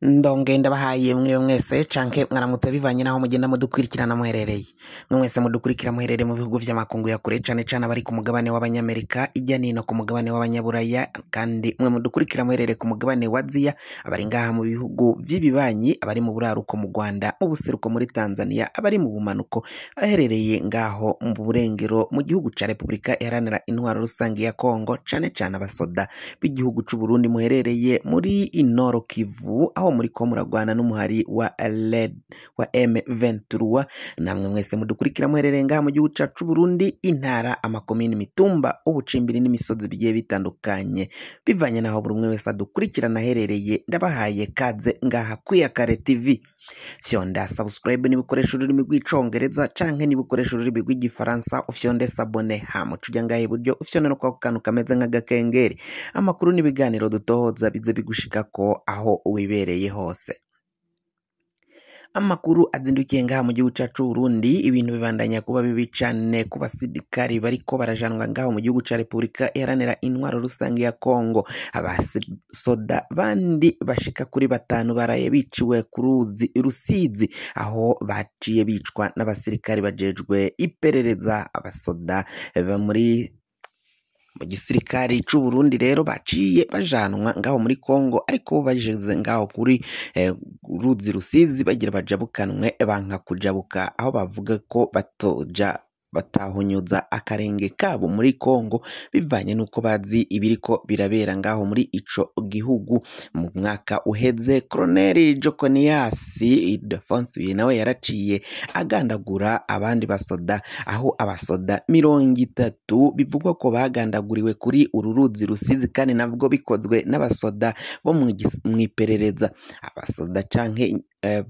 Ndonge ndabahaye mwiriwe mwese canke mwaramutse bivanye naho mugenda mudukurikirana muherereye. Mwe mwese mudukurikira muherereye mu bihugu vy'amakungu ya kure cane cane abari ku mugabane w'abanyamerika ijya nino ku mugabane w'abanyaburaya, kandi mwe mudukurikira muherereye ku mugabane wa Aziya, abari ngaha mu bihugu vy'ibibanyi, abari mu buraruko mu Rwanda, mu buseruko muri Tanzania, abari mu bumanuko aherereye ngaho mu burengero mu gihugu ca Republika Iharanira Intwaro Rusangi ya Kongo, cane cane abasoda b'igihugu c'u Burundi muherereye muri Inoro Kivu aho muriko muragwana n'umuhari wa LED wa M23. Namwe mwese mudukurikira muherereye ngaha mu gihugu cacu Burundi, intara, amakomini, imitumba, ubucimbiri n'imisozi bigiye bitandukanye, bivanye naho buri umwe wese adukurikirana aherereye, ndabahaye kaze ngaha kwiyakare TV. Fyonda subscribe niba ukoresha ururimi rw'icongereza canke niba ukoresha ururimi rw'igifaransa ufyonde s'abonner, hama uca uja ngaha iburyo ufyonde no kwako kantu kameze nk'agakengeri. Amakuru n'ibiganiro dutohoza bize bigushikako aho wibereye hose. Amakuru azindukiye ngaha mu gihugu cacu Burundi, ibintu bibandanya kuba bibi cane ku basirikari bariko barajanwa ngaho mu gihugu ca Republika Iharanira Intwaro Rusangi ya Kongo. Abasoda bandi bashika kuri batanu baraye biciwe ku ruzi Rusizi, aho baciye bicwa n'abasirikari bajejwe iperereza. Abasoda ba muri mu gisirikari c'u Burundi rero baciye bajanwa ngaho muri Kongo, ariko bageze ngaho kuri ruzi Rusizi bagira bajabukanwe banka kujabuka, aho bavuga ko batoja batahunyuza akarenge kabo muri Kongo bivanye n'uko bazi ibiriko birabera ngaho muri ico gihugu. Mu mwaka uheze Colonel Jokonias Ildefonse nawe yaraciye agandagura abandi basoda, aho abasoda 30 bivugwa ko bagandaguriwe kuri uru ruzi Rusizi, kandi nabwo bikozwe n'abasoda bo mw'iperereza. Abasoda canke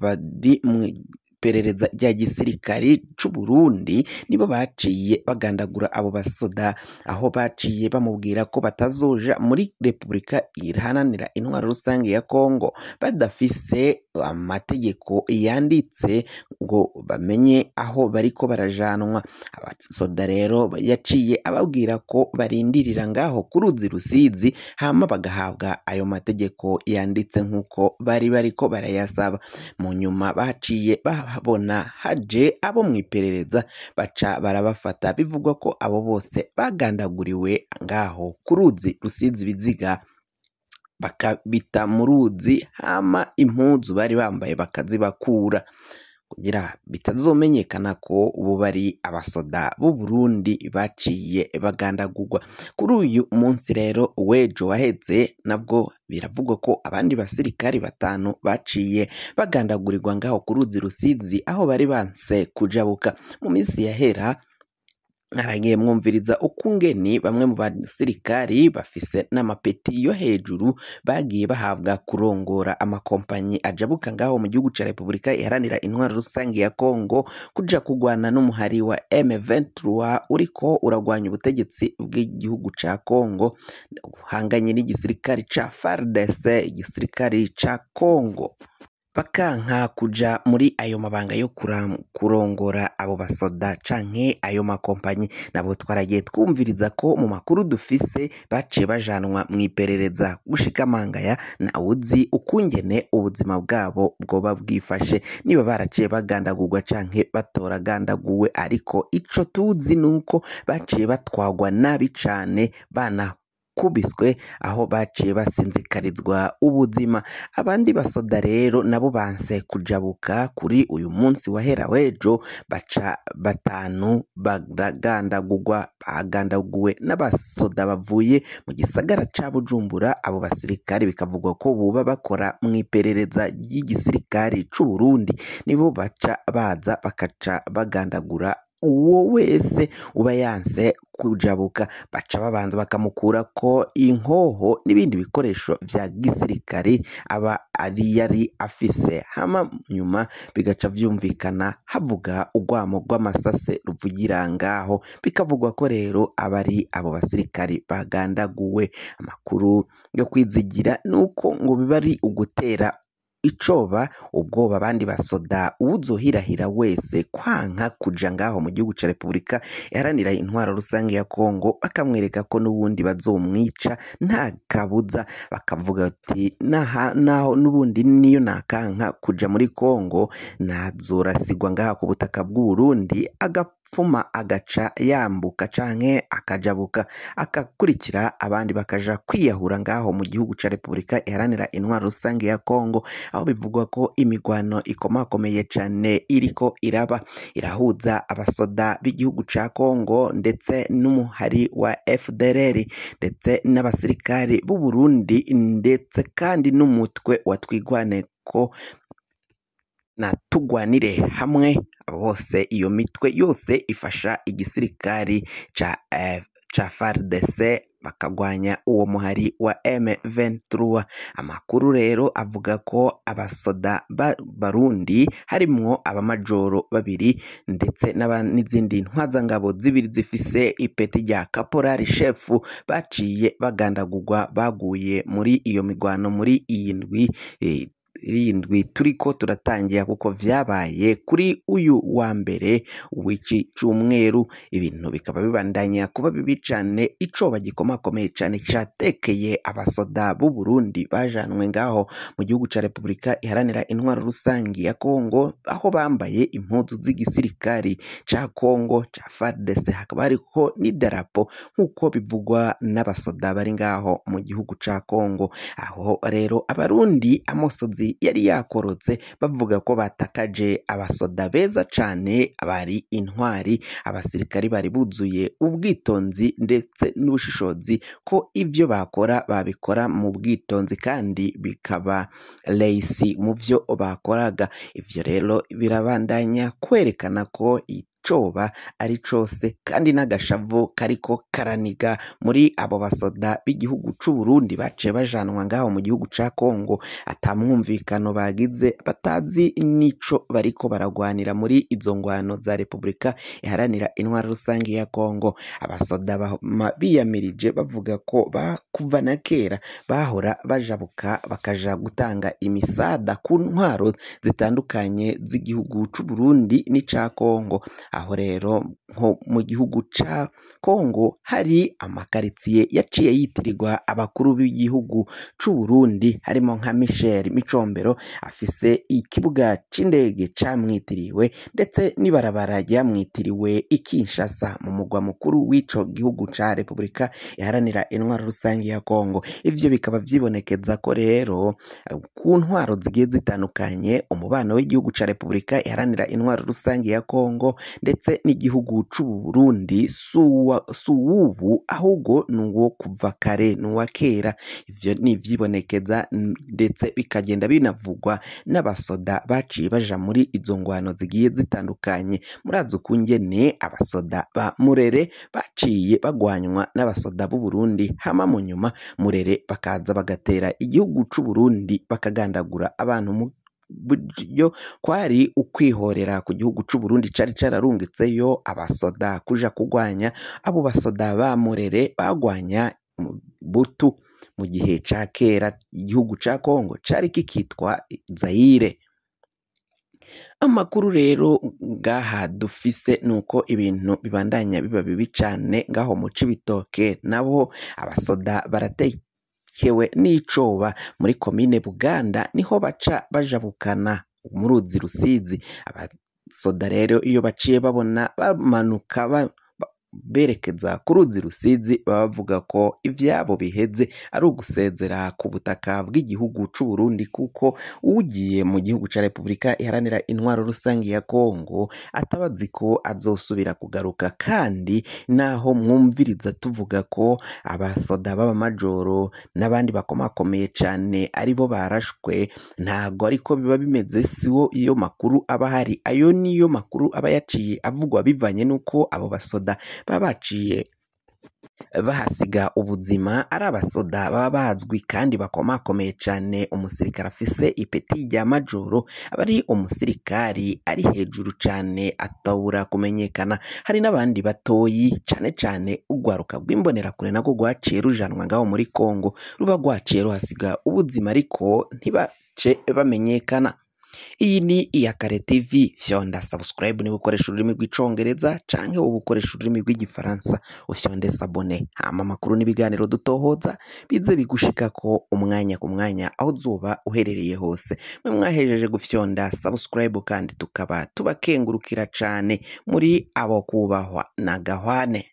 bari mu iperereza rya gisirikari c'u Burundi nibo baciye bagandagura abo basoda, aho baciye bamubwira ko batazoja muri Republika Iharanira Intwaro Rusangi ya Kongo badafise amategeko yanditse ngo bamenye aho bariko barajanwa. Abasoda rero yaciye ababwira ko barindirira ngaho ku ruzi Rusizi, hama bagahabwa ayo mategeko yanditse nk'uko bari bariko barayasaba. Mu nyuma baciye babona haje abo mw'iperereza baca barabafata. Bivugwa ko abo bose bagandaguriwe ngaho ku ruzi Rusizi ibiziga bakabita mu ruzi, hama impuzu bari bambaye bakazibakura kugira bitazomenyekana ko ubu bari abasoda b'u Burundi baciye bagandagurwa. Kuri uyu munsi rero w'ejo waheze nabwo biravugwa ko abandi basirikari batanu baciye bagandagurirwa ngaho ku ruzi Rusizi, aho bari banse kujabuka. Mu minsi yahera naragiye mwumviriza ukungeni bamwe mu basirikari bafise n'amapeti yo hejuru bagiye bahabwa kurongora amakompanyi ajabuka ngaho mu gihugu ca Republika Iharanira Intwaro Rusangi ya Kongo kuja kugwana n'umuhari wa M23 uriko uragwanya ubutegetsi bw'igihugu ca Kongo, uhanganye n'igisirikari ca FARDC, igisirikari ca Kongo. Bakanka kuja muri ayo mabanga yo kurongora abo basoda canke ayo makompanyi. Nabo twaragiye twumviriza ko mu makuru dufise baciye bajanwa mw'iperereza gushika mangaya, nawuzi ukungene ubuzima bwabo bwoba bwifashe, niba baraciye bagandagurwa canke batoragandaguwe, ariko ico tuzi nuko baciye batwagwa nabi cane, bana kubiswe aho baciye basinzikarizwa ubuzima. Abandi basoda rero nabo banse kujabuka kuri uyu munsi wahera w'ejo, baca batanu bagandagurwa, bagandaguwe n'abasoda bavuye mu gisagara ca Bujumbura. Abo basirikari bikavugwa ko boba bakora mw'iperereza ry'igisirikari c'u Burundi, nibo baca baza bakaca bagandagura uwo wese uba yanse kujabuka. Baca babanza bakamukurako inkoho n'ibindi bikoresho vya gisirikari aba ari yari afise, hama nyuma bigaca vyumvikana havuga urwamo rw'amasase ruvugira ngaho. Bikavugwa ko rero abari abo basirikari bagandaguwe. Amakuru yo kwizigira nuko ngo biba ari ugutera icoba ubwoba abandi basoda uwuzohirahira wese kwanka kuja ngaho mu gihugu ca Repubulika Iharanira Intwaro Rusange ya Kongo, bakamwereka ko n'ubundi bazomwica nta kabuza, bakavuga ati naho n'ubundi niyo nakanka kuja muri Kongo nazorasigwa ngaha ku butaka bw'u Burundi, agapfuma agaca yambuka canke akajabuka akakurikira abandi bakaja kwiyahura ngaho mu gihugu ca Repubulika Iharanira Intwaro Rusange ya Kongo, aho bivugwa ko imigwano ikomakomeye cane iriko iraba irahuza abasoda b'igihugu ca Kongo ndetse n'umuhari wa FDLR ndetse n'abasirikari b'u Burundi ndetse kandi n'umutwe wa Twigwaneko na Tugwanire hamwe. Bose iyo mitwe yose ifasha igisirikari ca FARDC bakagwanya uwo muhari wa M23. Amakuru rero avuga ko abasoda Barundi harimwo abamajoro babiri ndetse n'izindi ntwazangabo zibiri zifise ipeti rya kaporari shefu baciye bagandagurwa, baguye muri iyo migwano muri iyi ndwi irindwi turiko turatangira, kuko vyabaye kuri uyu wa mbere w'iki cumweru. Ibintu bikaba bibandanya kuba bibi cane, icoba gikomakomeye cane catekeye abasoda b'u Burundi bajanwe ngaho mu gihugu ca Repubulika Iharanira Intwaro Rusangi ya Kongo, aho bambaye impuzu z'igisirikari ca Kongo ca FARDC, hakaba hariho n'idarapo nk'uko bivugwa n'abasoda bari ngaho mu gihugu ca Kongo. Aho rero abarundi amosozi yari yakorotse, bavuga ko batakaje abasoda beza cane bari intwari, abasirikari bari buzuye ubwitonzi ndetse n'ubushishozi, ko ivyo bakora babikora mu bwitonzi kandi bikaba reisi mu vyo bakoraga. Ivyo rero birabandanya kwerekana ko icoba ari cose kandi n'agashavu kariko karaniga muri abo basoda b'igihugu c'u Burundi baciye bajanwa ngaho mu gihugu ca Kongo, atamwumvikano bagize, batazi nico bariko baragwanira muri izo ngwano za Repubulika Iharanira Intwaro Rusange ya Kongo. Abasoda biyamirije bavuga ko kuva na kera bahora bajabuka bakaja gutanga imisada ku ntwaro zitandukanye z'igihugu c'u Burundi n'ica Kongo. Aho rero nko mu gihugu ca Kongo hari amakaritsiye yaciye yitirirwa abakuru b'igihugu c'u Burundi, harimo nka Michel Micombero afise ikibuga c'indege camwitiriwe ndetse n'ibarabara ryamwitiriwe i Kinshasa mu mugwa mukuru w'ico gihugu ca Repubulika Iharanira Intwaro Rusange ya Kongo. Ivyo bikaba vyibonekeza ko rero ku ntwaro zigiye zitandukanye umubano w'igihugu ca Repubulika Iharanira Intwaro Rusange ya Kongo ndetse n'igihugu c'u Burundi suwubu, ahubwo nuwo kuva kare nuwa kera. Ivyo ni ivyibonekeza ndetse bikagenda binavugwa n'abasoda baciye baja muri izo ngwano zigiye zitandukanye. Murazi ukungene abasoda ba Murere baciye bagwanywa n'abasoda b'u Burundi, hama mu nyuma Murere bakaza bagatera igihugu c'u Burundi bakagandagura abantu mu buryo kwari ukwihorera ku gihugu c'u Burundi cari cararungitseyo abasoda kuja kugwanya abo basoda ba Murere bagwanya Butu mu gihe ca kera igihugu ca Kongo cari kikitwa Zaire. Amakuru rero ngaha dufise nuko ibintu bibandanya biba bibi cane ngaho mu Cibitoke, nabo abasoda baratekewe n'icoba muri komine Buganda, niho baca bajabukana mu ruzi Rusizi. Abasoda rero iyo baciye babona bamanuka berekeza ku ruzi Rusizi, baba bavuga ko ivyabo biheze ari ugusezera ku butaka bw'igihugu c'u Burundi, kuko ugiye mu gihugu ca Repubulika Iharanira Intwaro Rusange ya Kongo atabazi ko azosubira kugaruka. Kandi naho mwumviriza tuvuga ko abasoda b'abamajoro n'abandi bakomakomeye cane aribo barashwe, ntago ariko biba bimeze, siwo iyo makuru aba ahari. Ayo niyo makuru aba yaciye avugwa bivanye nuko abo basoda baba baciye bahasiga ubuzima ari abasoda baba bazwi kandi bakomakomeye cane. Umusirikare afise ipeti rya majoro aba ari umusirikari ari hejuru cane atabura kumenyekana. Hari n'abandi batoyi cane cane urwaruka rw'imbonerakure narwo rwaciye rujanwa ngaho muri Kongo, ruba rwaciye ruhasiga ubuzima, ariko ntiba ntibace bamenyekana. Iyi ni Iyakare TV, fyonda subscribe niba ukoresha ururimi rw'icongereza canke woba ukoresha ururimi rw'igifaransa ufyonde s'abonner, hama amakuru n'ibiganiro dutohoza bize bigushikako umwanya ku mwanya aho uzoba uherereye hose. Mwe mwahejeje gufyonda subscribe kandi tukaba tubakengurukira cane muri abo kubahwa na gahwane.